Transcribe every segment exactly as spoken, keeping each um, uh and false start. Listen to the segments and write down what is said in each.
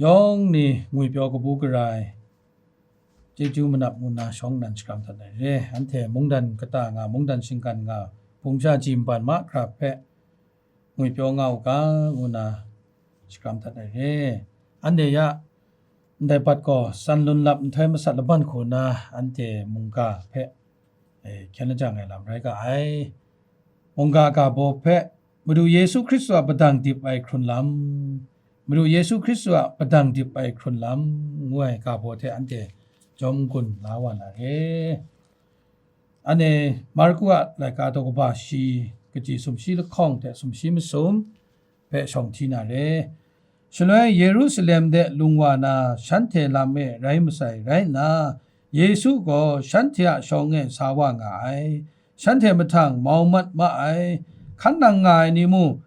Yawng ni ngwipyaw kabu gara ai chyeju manap ngu nna shawng nnan shakram dat ai re. Anhte mungdan kata nga, mungdan shinggan nga, hpung sha ji mban mahkra hpe ngwipyaw nga u ga, ngu nna shakram dat ai re. Anhte ya ndai bat gaw tsan lun lap nhtoi masat laban hku nna anhte mungga hpe, e, hkyen lajang ai lam rai ga ai. Mungga ga baw hpe, Madu Yesu Hkristu a padang dip ai hkrun lam, Madu Yesu Hkristu a padang dip ai hkrun lam, ngu ai ga baw hte anhte jawm n-gun la wa na re. Anhte Marku a laika daw kaba shi, kaji sumshi lahkawng hte sumshi masum hpe shawng hti na re. Shaloi Yerusalem de lung wa na, shanhte lam e rai masai rai nna, Yesu gaw shanhte a shawng e sa wa nga ai. Shanhte mahtang mau mat ma ai, hkan nang nga ai ni mung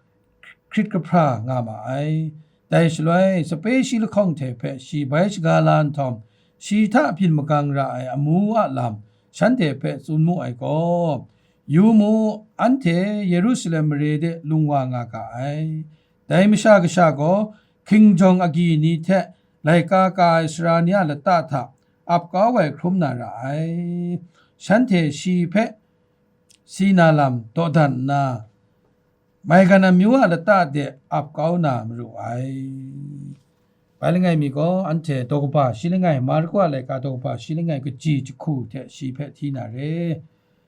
hkrit kahpra nga ma ai. Dai shaloi, sape shi lahkawng hte hpe shi bai shaga la nhtawm, shi hta byin magang ra ai amu a lam shanhte hpe tsun mu ai gaw, yu mu, anhte Yerusalem mare de lung wa nga ga ai. Dai Masha Kasha gaw hkingjawng agyi ni hte laika ka ai sara ni a lata hta ap kau ai hkrum na ra ai. Shanhte shi hpe si na lam dawdan nna, maigan amyu a lata de ap kau na maru ai. Bai langai mi gaw, anhte daw kaba shi langai, Marku a laika daw kaba shi langai kaji jahku hte shi hpe hti na re.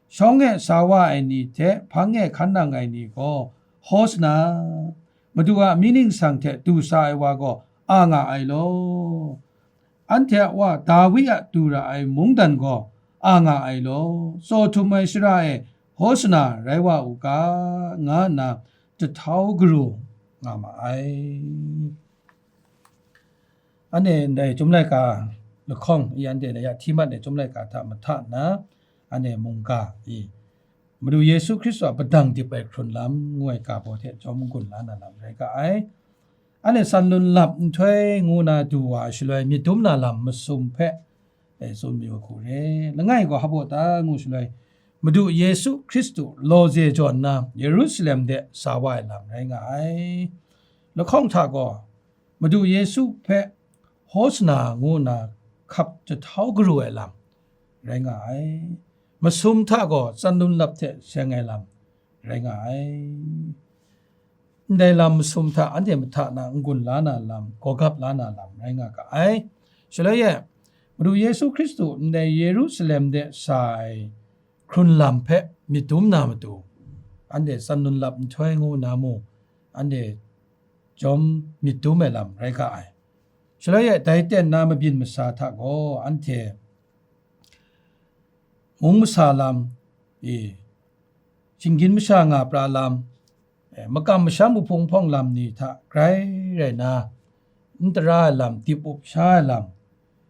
Shawng e sa wa ai ni hte hpang e hkan nang ai ni gaw, Hosana, Madu a mying ningsang hte du sa ai wa gaw a nga ai law. Anhte a wa Dawi a du ra ai mungdan gaw a nga ai law, tsaw htum ai shara e Hosana rai wa u ga, nga nna jahtau garu nga ma ai. Anhte ndai Chyum laika lahkawng i, anhte ndai ya hti mat ai Chyum laika hta mahta nna, anhte mungga i, Madu Yesu Hkristu a padang dip ai hkrun lam, ngu ai ga baw hte jawm n-gun la na lam rai ga ai. Anhte tsan lun lap nhtoi ngu na du wa ai shaloi, myit dum na lam masum hpe, e, tsun mayu hku re. Langai gaw hpa baw ta ngu shaloi, Madu Yesu Hkristu lawze jaw nna Yerusalem de sa wa ai lam rai nga ai. Lahkawng hta gaw, Madu Yesu hpe Hosana ngu nna hkap jahtau garu ai lam rai nga ai. Masum hta gaw tsan lun lap hte seng ai lam rai nga ai. Ndai lam masum hta anhte mahta na n-gun la na lam, gawgap la na lam rai nga ga ai. Shaloi e, Madu Yesu Hkristu ndai Yerusalem de sa ai hkrun lam hpe myit dum na matu, anhte tsan lun lap nhtoi ngu na mung, anhte jawm myit dum ai lam rai ga ai. Shaloi e, dai ten na mabyin masa hta gaw anhte mung masa lam, e, shinggyim masha nga pra lam, e, makam masham uhpung hpawng lam ni hta grai rai na, n tara ai lam, dip up sha ai lam,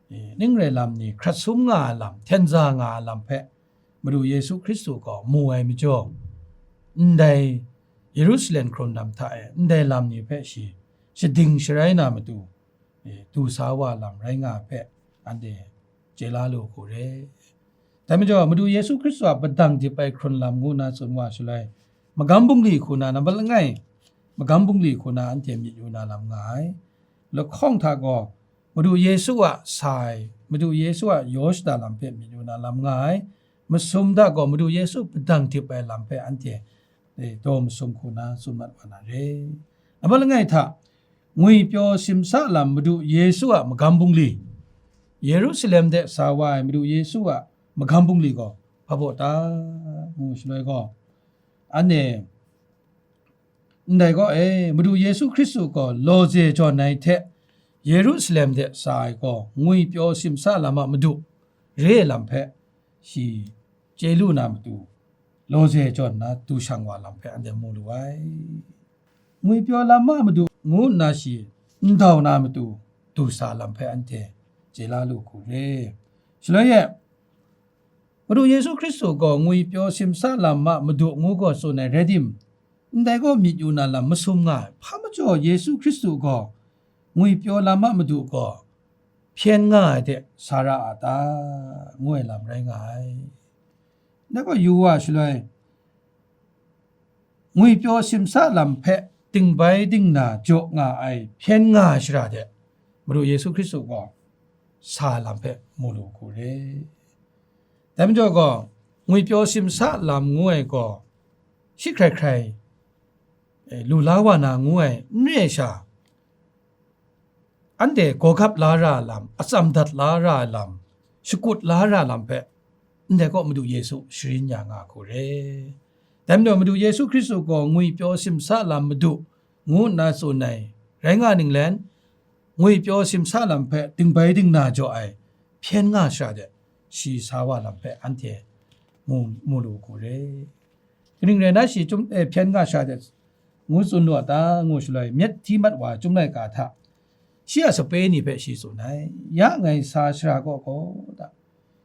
e, ning rai lam ni hkrat sum nga ai lam, hten za nga ai lam hpe Madu Yesu Hkristu gaw mu ai majaw, ndai Yerusalem hkrun lam hta e ndai lam ni hpe shi shading sharai na matu, e, du sa wa lam rai nga ai hpe anhte chye la lu hku re. Dai majaw, Madu Yesu Hkristu a padang dip ai hkrun lam ngu na tsun wa shaloi, magam bungli hku na nambat langai, magam bungli hku na anhte myit yu na lam nga ai. Lahkawng hta gaw, Madu Yesu a sa ai, Madu Yesu a yaw shada lam hpe myit yu na lam nga ai. Masum hta gaw, Madu Yesu padang dip ai lam hpe anhte, e, daw masum hku na tsun mat wa na re. Nambat langai hta, ngwipyaw simsa lam Madu Yesu a magam bungli, Yerusalem de sa wa ai Madu Yesu a magam bungli gaw hpa baw ta, ngu shaloi gaw, anhte ndai gaw e, Madu Yesu Hkristu gaw lawze jawn ai hte Yerusalem de sa ai gaw ngwipyaw simsa lam a madu re ai lam hpe shi chye lu na matu, lawze jawn nna du shang wa lam hpe anhte mu lu ai. Ngwipyaw lam a madu ngu nna shi ndau na matu, du sa lam hpe anhte chye la lu hku re. Shaloi e, Madu Yesu Hkristu gaw ngwipyaw simsa lam a madu ngu gaw tsun ai rai tim, ndai gaw myit yu na lam masum nga ai. Hpa majaw Yesu Hkristu gaw ngwipyaw lam a madu gaw hpyen nga ai de sa ra a ta, ngu ai lam rai nga ai. Ndai gaw yu wa shaloi, ngwipyaw simsa lam hpe dingbai dingna jaw nga ai hpyen nga ai shara de, Madu Yesu Hkristu gaw sa ai lam hpe mu lu hku re. Dai majaw gaw, ngwipyaw simsa lam ngu ai gaw, shi hkrai hkrai, e, lu la wa na ngu ai n re ai sha, anhte gawgap la ra ai lam, atsam dat la ra ai lam, shakut la ra ai lam hpe, ndai kaw Madu Yesu sharin ya nga hku re. Dai majaw Madu Yesu Hkristu gaw ngwipyaw simsa lam Madu ngu nna tsun ai rai nga ninglen, ngwipyaw simsa lam hpe dingbai dingna jaw ai hpyen nga shara de, shi sa wa lam hpe anhte mu, mu lu hku re. Kaning rai nna shi chyum, eh, hpyen nga sha de ngu tsun lu a ta, ngu shaloi, myit hti mat wa ai chyum laika hta, shi a sape ni hpe shi tsun ai, ya ngai sa shara kaw gaw, da,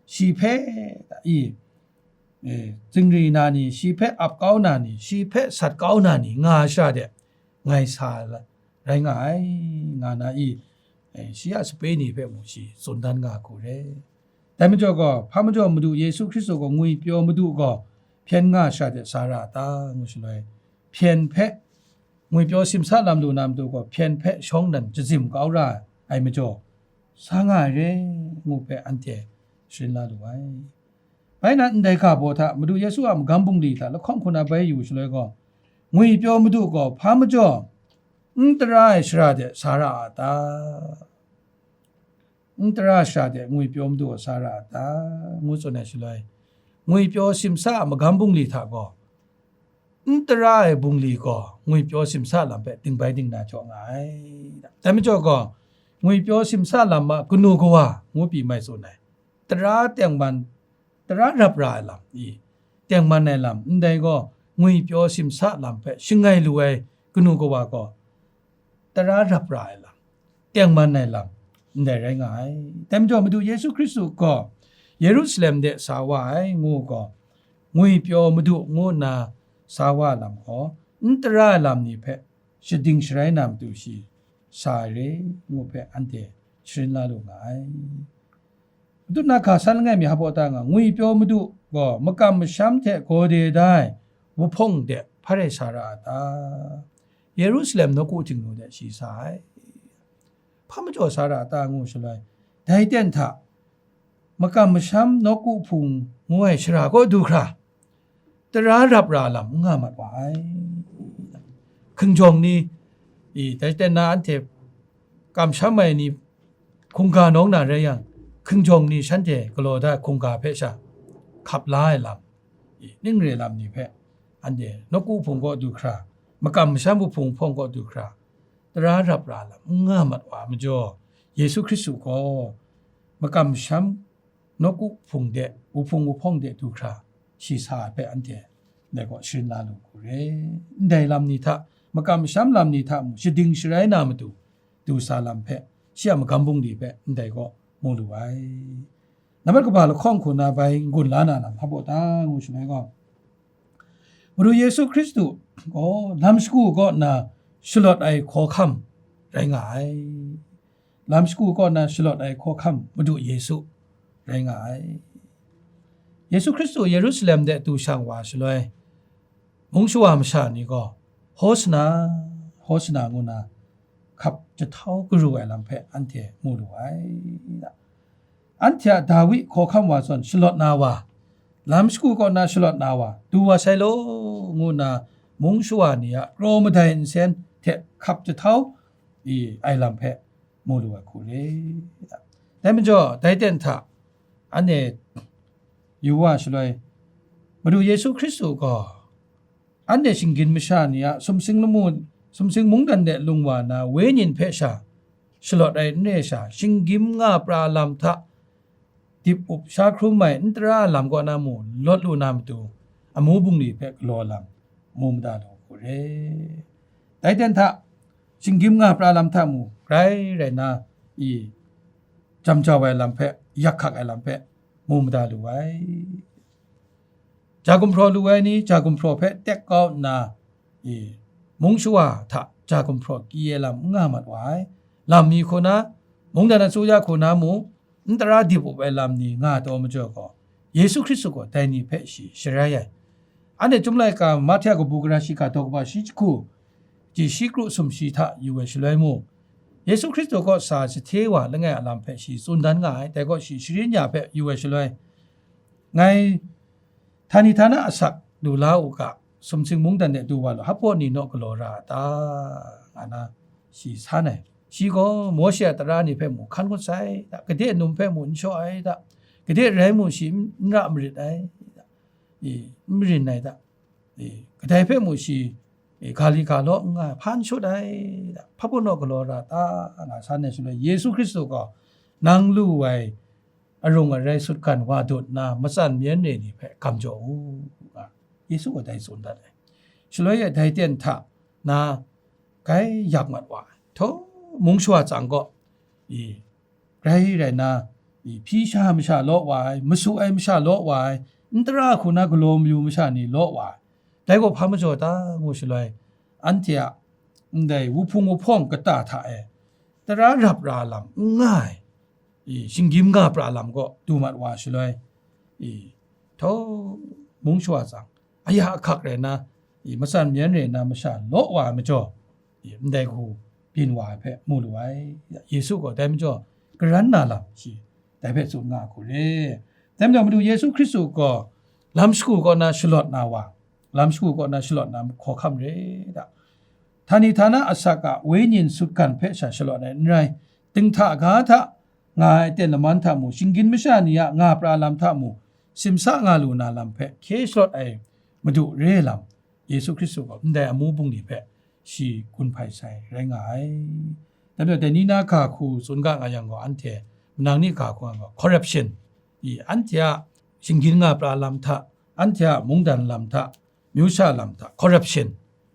shi hpe, da, i, e, zingri na ni, shi hpe ap kau na ni, shi hpe sat kau na ni nga ai shara de, ngai sa la, rai nga ai, nga na i, e, shi a sape ni hpe mung shi tsun dan nga hku re. Dai majaw gaw, hpa majaw Madu Yesu Hkristu gaw ngwipyaw Madu gaw hpyen nga sha de sa ra a ta? Ngu shaloi, hpyen hpe, ngwipyaw simsa lam lu na matu gaw hpyen hpe shawng nnan jazim kau ra ai majaw, sa nga ai re, ngu hpe anhte sharin la lu ai. Bai nna ndai ga baw hta Madu Yesu a magam bungli hta lahkawng hku na bai yu shaloi gaw, ngwipyaw Madu gaw hpa majaw n tara ai shara de sa ra a ta? N tara shara de ngwipyaw Madu gaw sa ra a ta? Ngu tsun ai shaloi, ngwipyaw simsa a magam bungli hta gaw, n tara ai bungli gaw ngwipyaw simsa lam hpe dingbai dingna jaw nga ai. Dai majaw gaw, ngwipyaw simsa lam a kanu kawa ngu pyi mai tsun ai. Tara tengman, tara rap ra ai lam, i, tengman ai lam, ndai gaw ngwipyaw simsa lam hpe shangai lu ai kanu kawa gaw, tara rap ra ai lam, tengman ai lam, ndai rai nga ai. Dai majaw Madu Yesu Hkristu gaw Yerusalem de sa wa ai ngu gaw, ngwipyaw Madu ngu nna sa wa lam gaw, n tara ai lam ni hpe shading sharai na matu shi sa ai re, ngu hpe anhte sharin la lu nga ai. Matut na hka san langai mi hpa ta nga, ngwipyaw Madu gaw makam masham hte gawde da ai wuhpawng de hpa rai sa ra a ta? Yerusalem nawku htingnu de shi sa ai. Hpa majaw sa ra a ta? Ngu shaloi, dai ten hta makam masham nawku hpung ngu ai shara kaw du hkra, tara rap ra lam n nga mat wa ai. Hkinjawng ni, i, dai ten na anhte kamsham ai ni hkungga nawng na rai yang, hkinjawng ni shanhte galaw da ai hkungga hpe sha hkap la ai lam, i, ning re lam ni hpe anhte nawku hpung kaw du hkra, makam masham wuhpung hpawng kaw du hkra, tara rap ra lam n nga mat wa ai majaw, Yesu Hkristu gaw makam masham nawku hpung de, wuhpung wuhpawng de du hkra, shi sa ai hpe anhte ndai gaw sharin la lu hku re. Ndai lam ni hta, makam masham lam ni hta mung shading sharai na matu, du sa lam hpe, shi a magam bungli hpe ndai gaw mu lu ai. Nambat kaba lahkawng hku na bai n-gun la na lam hpa ta? Ngu shaloi gaw, Madu Yesu Hkristu gaw lam shagu kaw nna shalawt ai hkawhkam rai nga ai. Lam shagu kaw nna shalawt ai hkawhkam Madu Yesu rai nga ai. Yesu Hkristu Yerusalem de du shang wa shaloi, mung shawa masha ni gaw, Hosana, Hosana ngu nna hkap jahtau garu ai lam hpe anhte mu lu ai. Anhte a Dawi hkawhkam wa zawn shalawt na wa, lam shagu kaw na shalawt na wa, du wa sai law, ngu nna mung shawa ni a kraw madai nsen hte hkap jahtau, i, ai lam hpe mu lu ai hku re. Dai majaw, dai ten hta, anhte yu wa shaloi, Madu Yesu Hkristu gaw, anhte shinggyim masha ni a sumsing lamu, sumsing mungdan de lung wa na wenyin hpe sha shalawt ai n re sha, shinggyim nga pra lam hta dip up sha hkrum ai n tara lam kaw na mu lawt lu na matu, amu bungli hpe galaw lam mu mada lu hku re. Dai ten hta, shinggyim nga pra lam hta mu, grai rai nna, i, jam jau ai lam hpe, yak hkak ai lam hpe mu mada lu ai. Ja gumhpraw lu ai ni, ja gumhpraw hpe tek kau nna, i, mung shawa hta ja gumhpraw kyi ai lam n nga mat wa ai. Lam mi hku na, mungdan asuya hku na mu, n tara dip up ai lam ni nga taw majaw gaw, Yesu Hkristu gaw dai ni hpe shi sharai ai. Anhte Chyum Laika Mahte a kabu gara shiga daw kaba shi jahku, ji shi kru sumshi hta yu ai shaloi mu, Yesu Hkristu kaw sa jahte wa langai a lam hpe shi tsun dan nga ai, dai gaw shi sharin ya hpe yu ai shaloi, ngai htani htana asak lu la u ga, sumsing mungdan de du wa lu, hpaw ni naw galaw ra a ta? Nga na shi san ai. Shi gaw Mawshe a tara ni hpe mu hkan ngut sai da, gade num hpe mu n shaw ai da, gade rai mu shi n ra marit ai da, e, n marin ai da, e, kadai hpe mu shi, e, ga li ga law n nga ai, hpa n shut ai da, hpa pawnaw galaw ra ta? Nga san ai shaloi, Yesu Hkristu gaw, nang lu ai arung arai sutgan wa dut nna, matsan myen re ni hpe gam jaw u, nga Yesu gaw dai tsun dat ai. Shaloi e dai ten hta na gai yak mat wa ai. Htaw, mung shawa tsang gaw, i, grai rai nna, i, hpyi sha masha law wa ai, masu ai masha law wa ai, n tara hku na galaw mayu masha ni law wa ai. Dai gaw hpa majaw ta ngu shaloi, anhte a ndai wuhpung wuhpawng kata hta e tara rap ra lam n nga ai, i, shinggyim nga pra lam gaw du mat wa shaloi, i, htaw, mung shawa tsang, aya ahkak rai nna, i, matsan myen re nna masha law wa ai majaw, i, ndai hku byin wa ai hpe mu lu ai. Yesu gaw dai majaw karan na lam shi dai hpe tsun nga hku re. Dai majaw Madu Yesu Hkristu gaw lam shagu kaw na shalawt na wa, lam shagu kaw na shalawt na hkawhkam re da, htani htana asak a wenyin sutgan hpe sha shalawt ai n rai, dinghta ga hta nga ai aten laman hta mu, shinggyim masha ni a nga pra lam hta mu, simsa nga lu na lam hpe hkye shalawt ai Madu re lam, Yesu Hkristu gaw ndai amu bungli hpe shi gun hpai sai rai nga ai. Dai majaw, dai ni na ga hku tsun ga nga yang gaw, anhte manang ni ga hku nga gaw, corruption, i, anhte a shinggyim nga pra lam hta, anhte a mungdan lam hta, myu sha lam hta, corruption,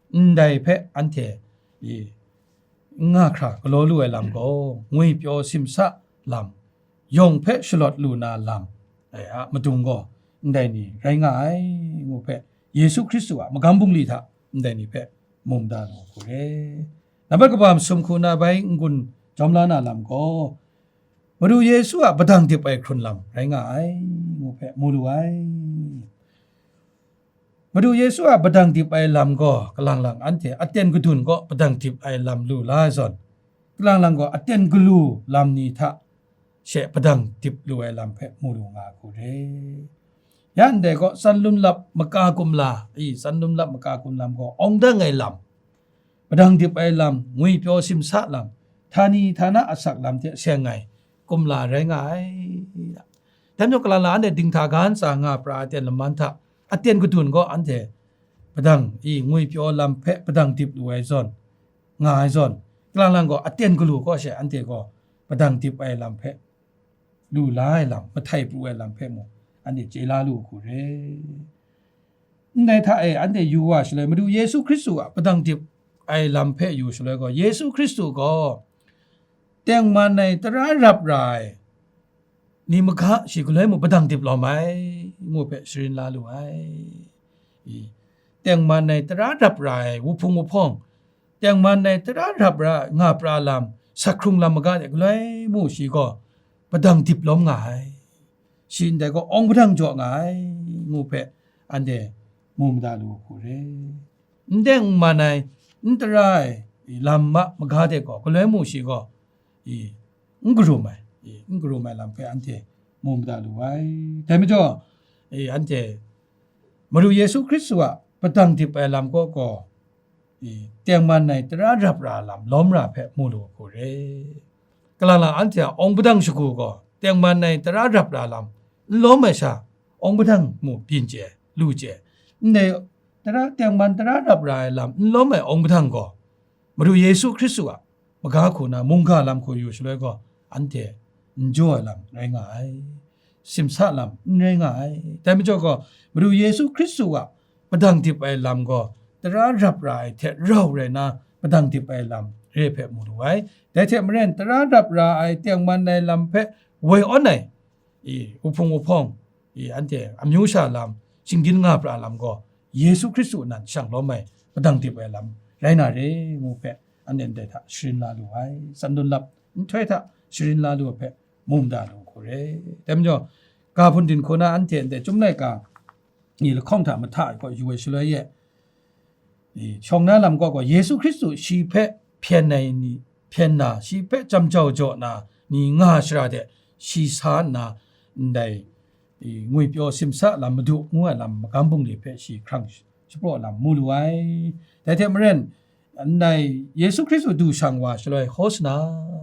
ndai hpe anhte, i, n nga hkra galaw lu ai lam gaw, ngwipyaw simsa lam, yawng hpe shalawt lu na lam, ai a madung gaw ndai ni rai nga ai, ngu hpe Yesu Hkristu a magam bungli hta ndai ni hpe mu mada lu hku re. Nambat kaba masum hku na bai n-gun jawm la na lam gaw, Madu Yesu a padang dip ai hkrun lam rai nga ai, ngu hpe mu lu ai. Madu Yesu a padang dip ai lam gaw, kalang lang anhte aten gadun kaw padang dip ai lam lu la ai zawn, kalang lang gaw aten galu lam ni hta she padang dip lu ai lam hpe mu lu nga hku re. Ya ndai gaw, tsan lum lap maka kumla, i, tsan lum lap maka kumlam gaw awng dang ai lam, padang dip ai lam, ngwipyaw simsa lam, htani htana asak lam hte seng ai kumla rai nga ai. Dai majaw, kalang lang anhte dinghta ga ntsa nga pra ai aten laman hta aten gadun gaw anhte padang, i, ngwipyaw lam hpe padang dip lu ai zawn, nga ai zawn, kalang lang gaw aten galu kaw she anhte gaw padang dip ai lam hpe lu la ai lam, mahtai pru ai lam hpe mung, anhte chye la lu hku re. Ndai hta e anhte yu wa shaloi, Madu Yesu Hkristu a padang dip ai lam hpe yu shaloi gaw, Yesu Hkristu gaw tengman ai tara rap ra ai ni maga shi galoi mung padang dip lawm ai, ngu hpe sharin la lu ai. I, tengman ai tara rap ra ai wuhpung wuhpawng, tengman ai tara rap ra nga pra lam, sak hkrung lam maga de galoi mung shi gaw padang dip lawm nga ai. Shi ndai gaw awng padang jaw nga ai, ngu hpe anhte mu mada lu hku re. N tengman ai, n tara ai lam ma maga de gaw, galoi mung shi gaw, i, n karum ai, i, n karum ai lam hpe anhte mu mada lu ai. Dai majaw, i, anhte Madu Yesu Hkristu a padang dip ai lam kaw gaw, i, tengman ai tara rap ra lam lawm ra hpe mu lu hku re. Kalang lang anhte a awng padang shagu gaw, tengman ai tara rap ra lam n lawm ai sha, awng padang mu byin chye, lu chye. Ndai tara, tengman tara rap ra ai lam n lawm ai awng padang gaw, Madu Yesu Hkristu a maga hku na mungga lam hku yu shaloi gaw, anhte n jaw ai lam rai nga ai, simsa lam n rai nga ai. Dai majaw gaw, Madu Yesu Hkristu a padang dip ai lam gaw, tara rap ra ai hte rau rai na padang dip ai lam re hpe mu lu ai. Dai hte maren, tara rap ra ai tengman ai lam hpe woi awn ai, i, wuhpung wuhpawng, i, anhte amyu sha lam, shinggyim nga pra lam gaw, Yesu Hkristu nan shang lawm ai padang dip ai lam rai na re, ngu hpe anhte ndai hta sharin la lu ai. Tsan lum lap nhtoi hta sharin la lu hpe mu mada lu hku re. Dai majaw, ga hpun din hku na anhte ndai Chyum laika ni lahkawng hta mahta ai kaw yu ai shaloi e, i, shawng na lam kaw gaw, Yesu Hkristu shi hpe hpyen ai ni, hpyen na, shi hpe jam jau jaw na ni nga shara de, shi sa nna, ndai, i, ngwipyaw simsa lam, madu ngu ai lam, magam bungli hpe shi hkrang shapraw lam mu lu ai. Dai hte maren, ndai Yesu Hkristu du shang wa shaloi, Hosana,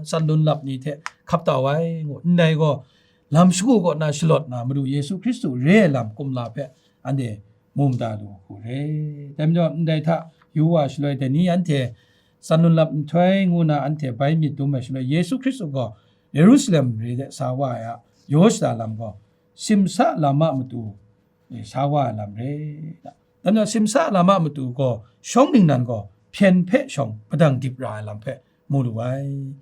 tsan lun lap ni hte hkap tau ai, ngu, ndai gaw, lam shagu kaw na shalawt na, Madu Yesu Hkristu re ai lam kumla hpe anhte mu mada lu hku re. Dai majaw, ndai hta yu wa shaloi, dai ni anhte tsan lun lap nhtoi ngu na anhte bai myit dum ai shaloi, Yesu Hkristu gaw Yerusalem re de sa wa ai a, yaw shada lam gaw, simsa lam a matu, e, sa wa ai lam re. Dan gaw, simsa lam a matu gaw, shawng ningnan gaw hpyen hpe shawng padang dip ra ai lam hpe mu lu ai.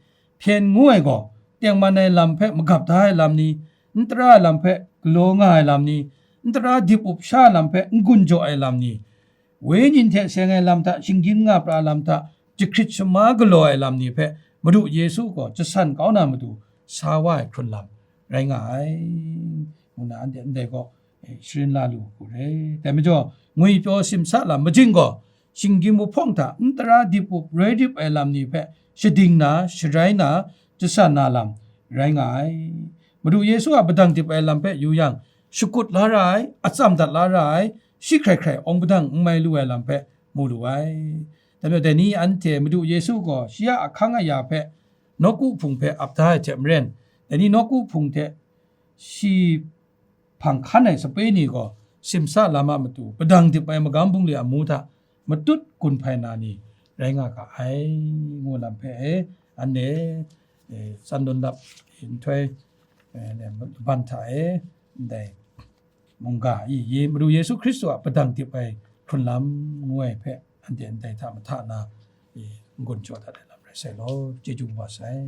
Hpyen ngu ai gaw, tengman ai lam hpe magap da ai lam ni, n tara ai lam hpe galaw nga ai lam ni, n tara dip up sha ai lam hpe n gun jaw ai lam ni, wenyi hte seng ai lam hta, shinggyim nga pra lam hta, jahkrit shama galaw ai lam ni hpe Madu Yesu gaw jasan kau na matu sa wa ai hkrun lam rai nga ai, ngu na anhte ndai gaw, e, sharin la lu hku re. Dai majaw, ngwipyaw simsa lam majing gaw, shinggyim wuhpawng hta n tara dip up roi dip ai lam ni hpe shading na, sharai na, jasan na lam rai nga ai. Madu Yesu a padang dip ai lam hpe yu yang, shakut la ra ai, atsam dat la ra ai, shi hkrai hkrai awng padang n mai lu ai lam hpe mu lu ai. Dai majaw, dai ni anhte Madu Yesu gaw shi a ahkang aya hpe nawku hpung hpe ap da ai hte maren, dai ni nawku hpung hte shi hpang hkan ai sape ni gaw, simsa lam a matu padang dip ai magam bungli amu hta matut gun hpai na ni rai nga ga ai, ngu lam hpe e, anhte, e, tsan lun lap nhtoi, e, ban hta e, ndai mungga i, ye, Madu Yesu Hkristu a padang dip ai hkrun lam ngu ai hpe, anhte ndai hta mahta na, e, n-gun jaw dat ai lam rai sai law, chyeju wa sai.